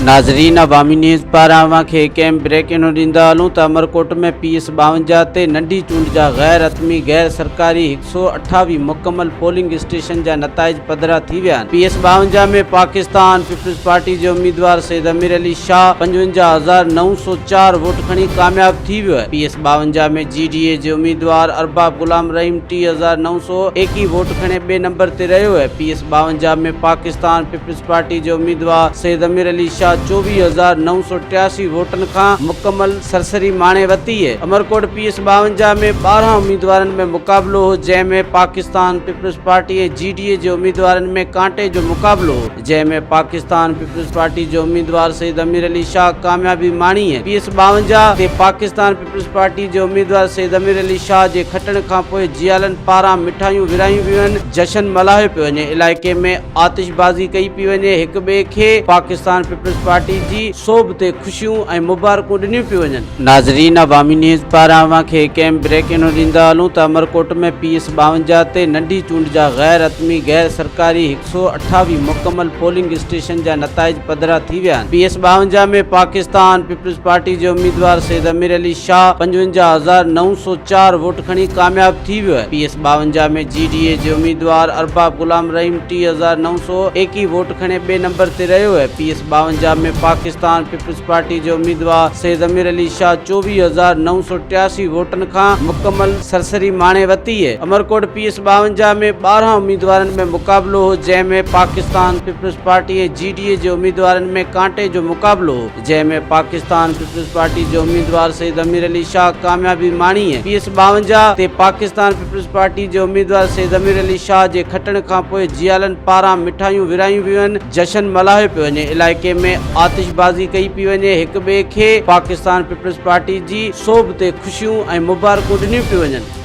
ناظرين عوامي نيوز پاران اوهان کي هڪ اهم بريڪنگ ڏيندا هلون ته عمرڪوٽ ۾ پي ايس 52 تي ننڍي چونڊ جا غير حتمي غير سرڪاري 128 مڪمل پولنگ اسٽيشن جا نتائج پڌرا ٿي ويا آهن. P S 52 ۾ Pakistan peoples party جي اميدوار سيد امير علي شاهه 55904 ووٽ کڻي ڪامياب ٿي ويو آهي. پي ايس 52 ۾ جي ڊي اي جي اميدوار ارباب غلام رحيم 3921 ووٽ کڻي ٻئي نمبر تي رهيو آهي. P S 52 ۾ Pakistan peoples party جي اميدوار سيد امير علي شاهه 24983 ووٽن کان مڪمل سرسري ماڻي ورتي. عمرڪوٽ پي ايس 52 ۾ 12 اميدوارن ۾ مقابلو هو، جنهن ۾ Pakistan peoples party ۽ G D A جي اميدوارن ۾ ڪانٽي جو مقابلو هو، جنهن ۾ پاڪستان پيپلز پارٽي جي اميدوار سيد امير علي شاهه ڪاميابي ماڻي. پي ايس 52 تي پاڪستان پيپلز پارٽي جي اميدوار سيد امير علي شاهه جي کٽڻ کانپوء جيالن پاران مٺايون ورهايون ويون آهن، جشن ملهايو پيو وڃي، علائقي ۾ آتشبازي ڪئي پئي وڃي، هڪ ٻئي کي پاڪستان پيپلز پارٽي جي سوڀ تي خوشيون ۽ مبارڪون ڏنيون پيون وڃن. ناظرين عوامي نيوز پاران اوهان کي هڪ اهم بريڪنگ ڏيندا هلون ته عمرڪوٽ ۾ پي ايس 52 تي ننڍي چونڊ جا غير حتمي غير سرڪاري 128 مڪمل پولنگ اسٽيشن جا نتائج پڌرا ٿي ويا آهن. P S 52 ۾ Pakistan peoples party جي اميدوار سيد امير علي شاهه 55904 ووٽ کڻي ڪامياب ٿي ويو آهي. پي ايس 52 ۾ جي ڊي اي جي اميدوار ارباب غلام رحيم 3921 ووٽ کڻي ٻئي نمبر تي رهيو آهي. P S 52 ۾ Pakistan peoples party جي اميدوار سيد امير علي شاهه 24983 ووٽن کان مڪمل سرسري ماڻي ورتي. عمرڪوٽ پي ايس 52 ۾ 12 اميدوارن ۾ مقابلو هو، جنهن ۾ پاڪستان پيپلز پارٽي ۽ جي ڊي اي جي اميدوارن ۾ ڪانٽي جو مقابلو هو، جنهن ۾ پاڪستان پيپلز پارٽي جي اميدوار سيد امير علي شاهه ڪاميابي ماڻي. پي ايس 52 تي پاڪستان پيپلز پارٽي جي اميدوار سيد امير علي شاهه جي کٽڻ کانپوء جيالن پاران مٺايون ورهايون ويون آهن، جشن ملهايو پيو وڃي، علائقي ۾ آتشبازي ڪئي پئي وڃي، هڪ ٻئي کي پاڪستان پيپلز پارٽي جي سوڀ تي خوشيون ۽ مبارڪون ڏنيون پيون وڃن.